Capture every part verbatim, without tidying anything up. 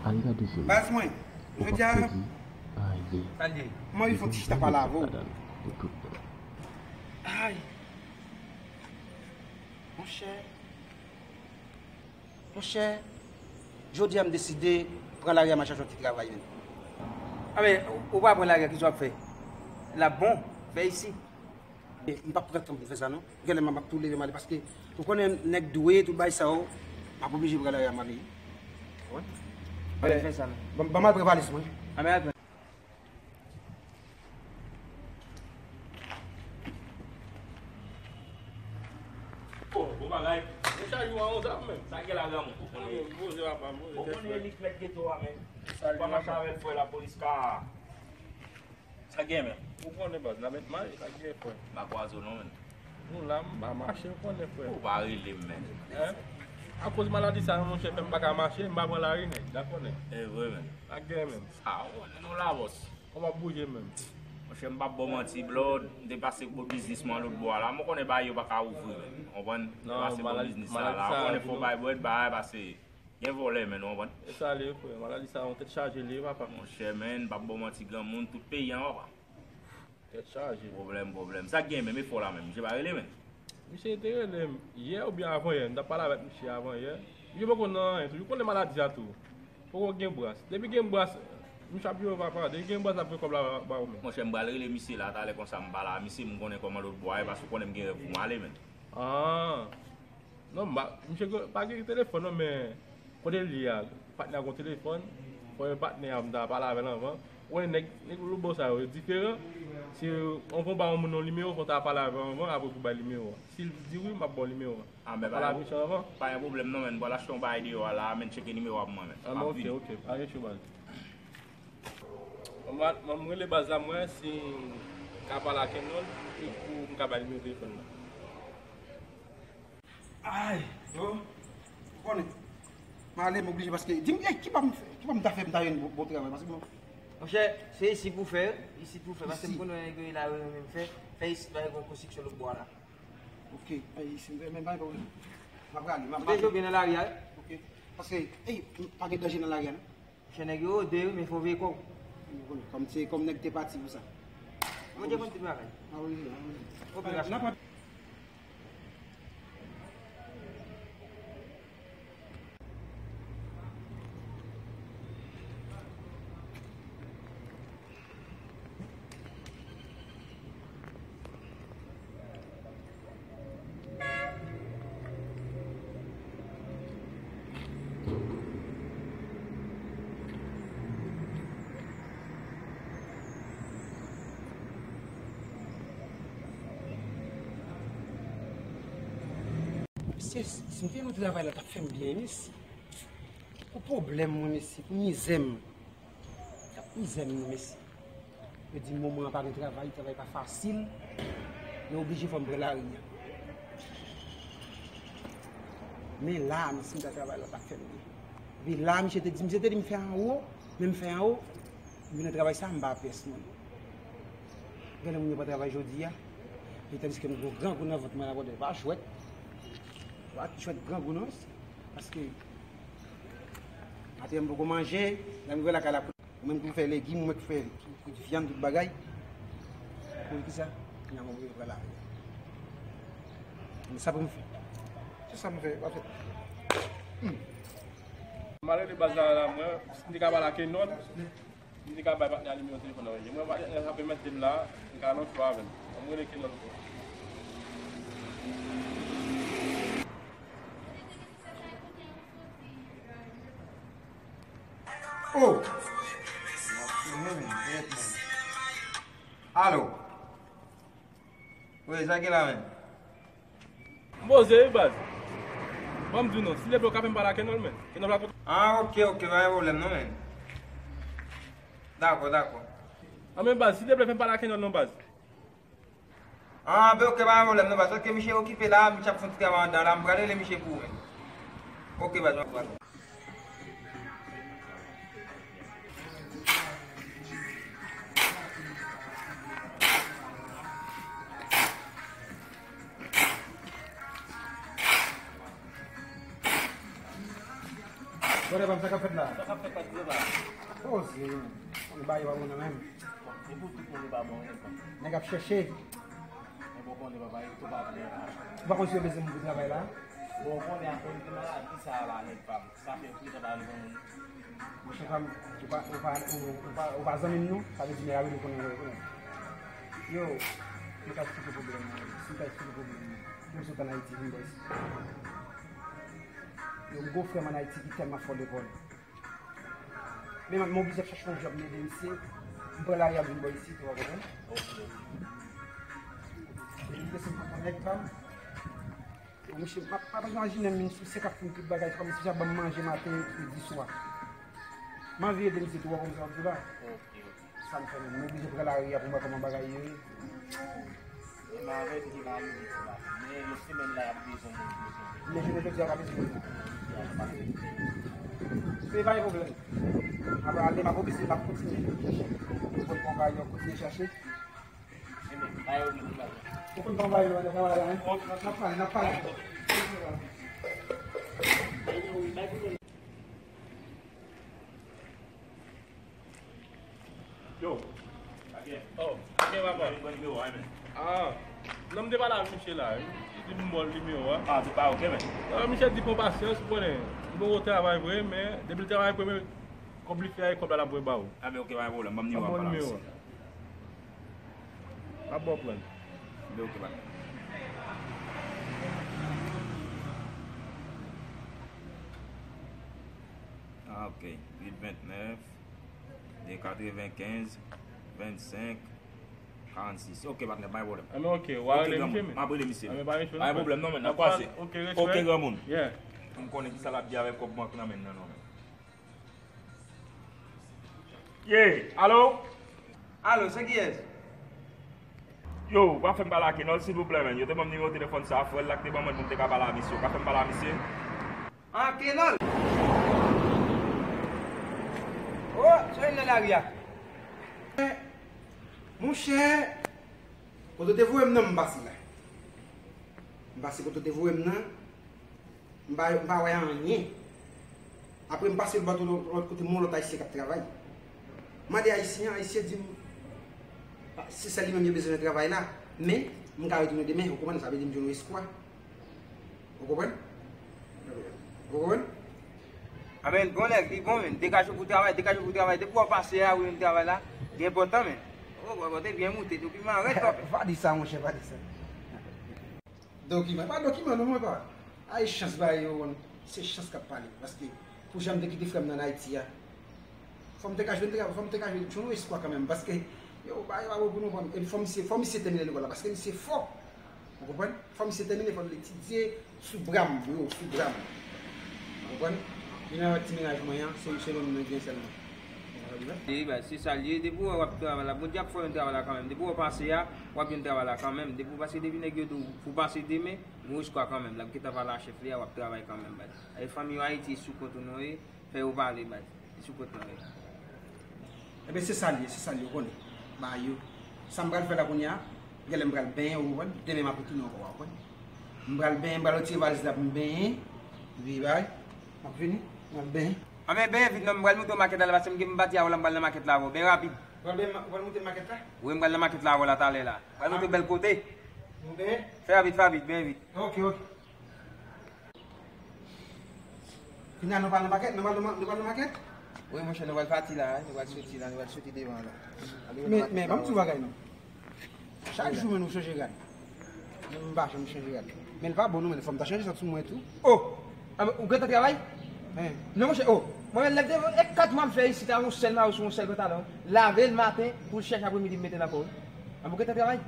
Al gade fim. Baz mwen, ou jodi a, pèdi anyen. Sa l ye? M anvi fè yon ti chita pale avè w. Ay. Monchè. Monchè, jodi a m deside pran lari a, m al chache yon ti travay, menm. A, men, ou pa pran lari a, kisa w ap fè? L ap bon, fè isi. E, m p ap pran tan pou m fè sa, non. Genlè m ap tou leve m ale, paske ou konnen nèg dwe tout bagay sa yo, m ap oblije pran lari a m ale. Wi. Ann fè sa, non. Ban, ban m al pran valiz mwen. A, men al pran. Oh, bon bagay. Mwen chaje w a yon zam, menm. Sa gen la, granmoun? Ou konnen. Poze, papa, poze. Ou konnen li k mèt geto a, menm. Ou pa mache avè l, frè, lapolis ka. Sa gen, menm? Ou konnen, baz, la mèt mache, sa gen, frè. M pa kwaze w non, menm. Nou la, m pa mache, ou konnen, frè. Ou pa rele m, menm. Hein? Akoz maladi sa, monchè, fè m pa ka mache, m pa pran lari, nèg, la konnen. E vre, menm. Sa gen, menm. Sa, ou konnen, nou la, bòs. Kòman w ap bouje menm? Monchè, m p ap ba w manti, Blood. M te pase bò biznis mwen lòt bò a la. Mwen konnen bagay yo pa ka ouvri menm. Ou konprann? M te pase bò biznis sa la. Ou konnen fò bay brèd, bagay pase. Gen vòlè menm, ou konprann? E sa l ye, frè. Maladi sa a, yon tèt chaje l ye, papa. Monchè, menm, m p ap ba w manti, granmoun, tout peyi an, papa. Tèt chaje. Pwoblèm, pwoblèm. Sa k gen menm, e fò la menm. Misye pa rele menm. Misye te rele m yè oubyen avan yè. M t ap pale avèk misye avan yè. Misye poko nan anyen tou. Ou konnen maladi a tou. Poko gen bras. Depi gen bras, misye ap jere papa. Depi gen bras, l ap voye kòb la ba ou menm. Monchè, m pral rele misye la talè konsa m pale a misye, m konnen kòman lòt bò a ye, paske ou konnen m gen rèv pou m ale menm. Ah. Non, m pa, misye gen, pa gen telefòn non, men kote l ye a, patnè a gen telefòn, fò yon patnè a m ta pale avè l anvan. Ou wè nèg, nèg lòt bò sa yo, yo diferan. Si yon fò ba yon moun yon nimewo, fò w ta pale avè l anvan, apre pou bay nimewo a. Si l di wi, m ap ba w nimewo a. Ah, men pa gen pwoblèm non, men m pral achte yon bagay deyò a la, men tcheke nimewo a pou mwen, men. Ah, men ok, ok, pa gen cho, baz. Mwen, mwen, m rele baz la, mwen, si m ka pale ak Kendall, e pou m ka bay nimewo telefòn nan. Ay, yo, ou konnen. M ale, m oblije, paske, di m, eh, ki pa m fè, ki pa m ta fè, m ta jwenn bon, bon travay, paske bon. Monchè, se isi pou fè, isi pou fè, paske m konnen nèg yo la, yo menm fè, fè isi, pa gen konstriksyon lòt bò a la. Ok, fè isi, men, men, pa gen pwoblèm. M ap rale, m ap rale. Ou te jwe byen nan lari a, wi. Ok, paske, ey, pa gen danje nan lari a, non? Monchè, nèg yo rode wi, men fò w veye kò w. Kòm se, kòm nèg te pati pou sa. Bondye konn tout bagay. Ah wi, ah wi. Operasyon. Mesye, si m te nan travay la, t ap fè m byen, mesye. Pou pwoblèm mwen, mesye, pou mizè m. T ap mizè m non, mesye. Yo di moman an pa gen travay, travay pa fasil. Yo oblije fè m pran lari a. Men la, mesye, m ta travay la, t ap fè m byen. Epi la, misye te di, misye te di m fè anwo, men m fè anwo. M vin nan travay sa, m pa pyès non. Gen lè moun yo pa travay jodi a. E tandiske m gen grangou nan vant mwen la, pa jwèt. Pa jwèt grangou non, mesye. Paske maten an m poko manje, lè m rive lakay la, ou menm ki pou fè legim, ou menm ki pou fè ki, ki, ki vyann, tout bagay. Pou kisa? Kounya m oblije pran lari. Men sa pou m fè. Se sa m fè, pa fè. Hmm. M ale de baz la, la, mwen, m te ka pale ak Kenon. M te ka bay patnè a nimewo telefòn nan, wi. Mwen, patnè a ap mete m la, m ka nan cho avè l. Ann rele Kenon ankò. Oh! Alo? Wi, sa ki la menm? M poze wi, baz. Ban m di w non, silvouplè, w ka fè m pale ak Kenòl, men. Kenòl pa kontan. Ah, ok, ok, pa gen pwoblèm non, men. Dakò, dakò. Ah, men baz, silvouplè, fè m pale ak Kenòl non, baz. Ah, ben, ok, pa gen pwoblèm non, baz. Ok, misye okipe la, misye ap fè yon ti travay anndan la, m pral rele misye pou ou, men. Ok, baz, m ap pale. Frè pa m, sa k ap fèt la? Sa k ap fèt la, papa? Poze, man. Konnen bagay pa bon nan menm. Bon, se pou tout moun li pa bon, wi. Nèg ap chèche. Men bon, konnen papa, e tou pa vle. Ou pa konn si yo bezwen moun pou travay la? Bon, konnen akoz de maladi sa la, nèg pa m. Sa fè tou tan pa vle moun. Monchè pa m, ou pa, ou pa, ou, ou pa, ou pa zanmi m non. Sa vle di nèg ap vin konnen vre, konnen. Yo, m ka eksplike pwoblèm mwen. Si m ka eksplike pwoblèm mwen. Pou m sot ann Ayiti, vin bò isit. Yon gwo frè m ann Ayiti ki tèlman fò lekòl. Men m oblije ap chache yon djòb m ede misye. M pran lari ap vin bò isit, ou pa konprann? Li te sot nan nèg pa m. Misye, m ap, m ap imajine m, misye k ap fin tout bagay, kòm misye ap ban m manje maten, midi, swa. M anvi ede misye tou, ou pa konprann sa m ap di w la? Sa m fè menm, m oblije pran lari a pou m wè kòman bagay yo ye. E m avèti ki pa rive tou la. Men yon semèn la, y ap bezwen moun, bezwen moun. Men jounen jodi a, pa bezwen moun. Se pa yon pwoblèm. Apre ale, m ap oblije, m ap kontinye chèche. Mwen konn konpayi yo, kontinye chèche. Ou konn konpayi yo, ann travay la, hein? N ap pale, n ap pale. Yo. Oh, ok, papa. Ah, non, m te pale avèk misye la, wi. Li di m ba w nimewo a. Ah, se pa ok, men. Non, misye di pran pasyans, ou konnen. M poko travay vre, men depi l travay premye, kòb li fè a, e kòb la, l ap voye ba ou. Ah, men ok, pa gen pwoblèm. Ban m nimewo a, m pale avèk misye. M ap ba w pran. Li ok, papa. Ah, ok. Uit vennèf, de katrevenkenz, vennsenk, karannsis. Ok, patnè, pa gen pwoblèm. Enben, ok, w a rele misye, men. M ap rele misye. Enben, pa gen pwoblèm, non, men, n ap kwaze. Ok, respè. Ok, granmoun. Yeah. Pou m konnen kisa l ap di avèk kòb bank nan men l nan, non, men. Ye, alo? Alo, se kiyès? Yo, pa fè m pale ak Kenòl, silvouplè, men. Yo te ban m nimewo telefòn sa a, frè l la ki te ban mwen l pou m te ka pale a misye. Pa fè m pale a misye. Ah, Kenòl! Oh, se yon nan lari a. Monchè, kote w te voye m nan, m pase la. M pase kote w te voye m nan. M pa, m pa wè anyen. Apre, m pase bò lòt, lòt kote, m wè yon lòt ayisyen k ap travay. M mande ayisyen an, ayisyen di m, se sèl li menm yo bezwen nan travay la. Men, m ka retounen demen, ou konprann, sa vle di m jwenn yon espwa. Ou konprann? Ou konprann? Amèn, bon nèg, li bon, men. Degaje w pou travay, degaje w pou travay. Depi w ap pase a, ou menm travay la, li enpòtan, men. Oh, bò, bò, te byen moute, depi m arèt, bò. Pa di sa, monchè, pa di sa. Dokiman, pa dokiman non, mwen pa. Ay, chans bagay yo, se chans k ap pale. Paske, pou jan m te kite frè m nan Ayiti a, fò m te ka jwenn, fò m te ka jwenn yon espwa kanmenm. Paske, yo, bagay yo pa bon pou nou, epi fò misye, fò misye tèmine lekòl la, paske misye fò. Ou konprann? Fò misye tèmine, fò l etidye sou bra m, bro, sou bra m. Ou konprann? Vin avèk ti mennaj mwen an, se, se yon moun mwen gen sèlman. Wi, baz, se sa l ye. Depi w wè w ap travay la, Bondye ap fè w jwenn travay la kanmenm. Depi w pase a, w ap jwenn travay la kanmenm. Depi w pase, depi nèg yo di w pou w pase demen, gen yon espwa kanmenm. L ap gentan pale a chèf li a, w ap travay kanmenm, baz. E fanmi yo Ayiti, sou kont ou nou ye, fè yo pale, baz. Sou kont nou ye. Enben, se sa l ye, se sa l ye, ou konnen. Ba yo. Sa m pral fè la kounye a, genlè m pral benyen, ou konprann? Demen m ap retounen ankò, ou konprann? M pral benyen, m pral retire valiz la pou m benyen. Epi, bay. M ap vini, m ap benyen. Anben, benyen vit non, m pral monte nan makèt la, paske m gen, m pati avè w la, m pral nan makèt la avè w. Benyen rapid. Ou pral benyen, ou pral monte nan makèt la? Wi, m pral nan makèt la avè w la talè la. M pral monte bèl kote. Ou benyen? Fè rapid, fè rapid, benyen vit. Ok, ok. Kounye a nou pral nan makèt, nou pral nan, nou pral nan makèt? Wi, monchè, nou pral pati la, wi. Nou pral soti la, nou pral soti devan la. Men, men, ban m di w bagay non. Chak jou, men nou chanje rad. Men m pa janm chanje rad. Men l pa bon non, men fò m ta chanje sa sou mwen tou. Oh! Ah, men ou gentan travay? Hein. Non, monchè, oh. Mwen menm, lè m te, e kat mwa m fè isit a, yon sèl mayo sou yon sèl pantalon. Lave l maten, pou l chèch apremidi, m mete l ankò, wi. Ah, men ou gentan travay?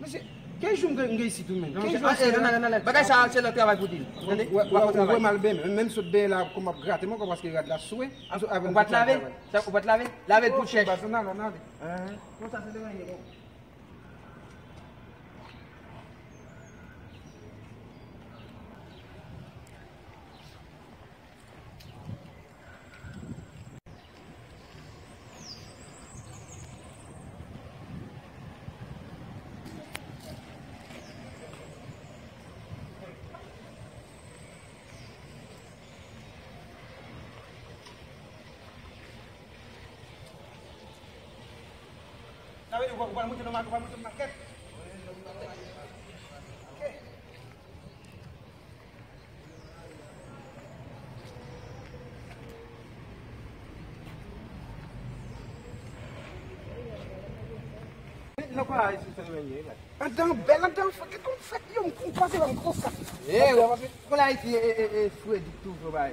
Mesye, kenz jou m gen, m gen isit wi, men. Kenz jou, ah, eh, nan, nan, nan, bagay sa, se lòt travay pou di l. Tande? Ou wè, ou wè, ou wè m al benyen, menm, menm sot benyen la, kòm ap grate m ankò, paske rad la swe. Ou pa t lave? Sa, ou pa t lave? Lave l pou l chèch. Konsa, se devan l ye, bon. Sa vle di ou pral monte nan makèt, ou pral monte nan makèt. Ok. Nan kwa Ayiti fè mwen ye, wi. Andan bèl, andan fèt, gen konn fèt, yo, m panse wè m konsa. Eh, wè, paske konn Ayiti, e, e, e, fredi toujou, bay.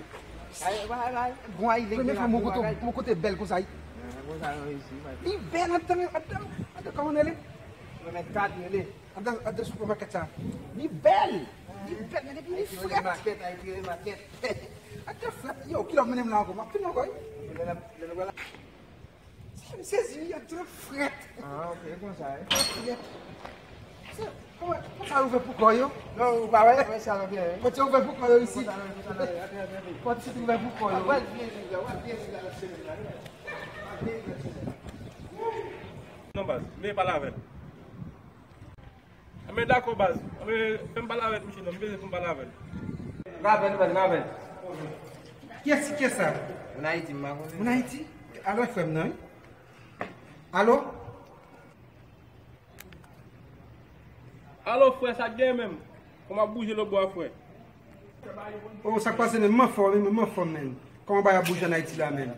Ay, bay, bay, bon, ay, premye fwa mwen kote, mwen kote bèl konsa, wi. Ah, konsa, non, isi, bay. Li bèl, andan, andan, andan, kòman rele? Mwen mèt kat rele. Andan, andan supermarket sa. Li bèl. Li bèl, men depi li frèt. Makèt, ay, tire makèt. Andan frèt. Yo, kilè w mennen m la ankò? M ap vin ankò, wi. Lè n ap, lè n ap la. Sa m sezi, wi, andan frèt. Ah, ok, konsa, eh. Frèt. Se, kòman, konsa ou fè pou kò yo? Non, ou pa wè, wè sa nan byen, wi. Pòt yo ouvè pou kò yo isi. Pòt yo ouvè pou kò yo. Wè byen, wè byen, wè byen, wè byen. Non, baz, m vle pale avè l. Anben, dakò, baz. Anben, fè m pale avèk misye, non, m bezwen pou m pale avè l. N avè l, baz, n avè l. Kiyès, kiyès sa? Moun Ayiti, m pa konnen. Moun Ayiti? Alo, frè m nan, wi. Alo? Alo, frè, sa k gen menm? Kòman w ap bouje lòtbò a, frè? Oh, sa k pase, menm? M anfòm, menm, m anfòm, menm. Kòman bagay ap bouje ann Ayiti la, menm?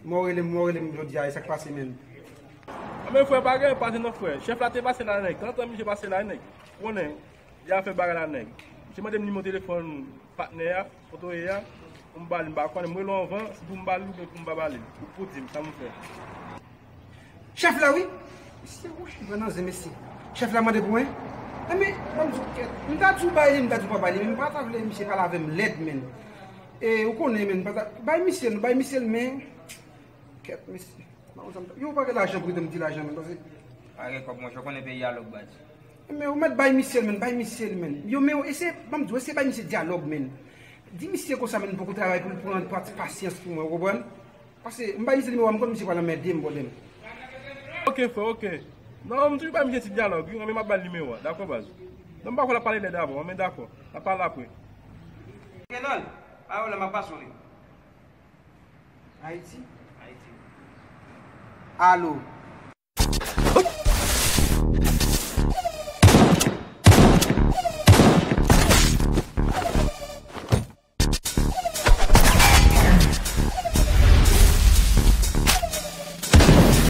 Mwen w rele m, mwen w rele m jodi a, e sa k pase, menm? Anben, frè, pa gen pase non, frè. Chèf la te pase la, nèg. Tanzantan misye pase la, nèg. Ou konnen, li ap fè bagay la, nèg. Misye mande m nimewo telefòn patnè a, kote w ye a, pou m ba li, m pa konnen, m rele w anvan, si pou m ba li oubyen pou m pa ba li. Ou pou di m sa m fè. Chèf la, wi. Mesye, wouch, mwen nan zen, mesye. Chèf la mande pou mwen. Enben, ban m di w kèt. M ta di w bay li, m ta di w pa bay li, men m pa ta vle misye pale avè m lèd, menm. E, ou konnen, menm, m pa ta, bay misye l, bay misye l, men, kèt, mesye. Ban m zanm, yo pa gen lajan pou yo te m di lajan, menm, paske pa gen kòb, monchè, w konnen peyi a lòk, baz. Men ou mèt bay misye l, menm, bay misye l, menm. Yo, men, eseye, ban m di w, eseye bay misye dyalòg, menm. Di misye konsa, menm, poko travay pou l pran pa-, pasyans pou mwen, ou konprann? Paske m bay misye nimewo a, m konn misye pral anmède m, bòdè m. Ok, frè, ok. Non, m toujou bay misye ti dyalòg, wi, men m ap ba l nimewo a. Dakò, baz. Non, m pa kwè l ap pale lèd avè w, men dakò. N ap pale apre. Ok, non. Pa gen pwoblèm, m ap pase w li. Ayiti? Ayiti. Alo.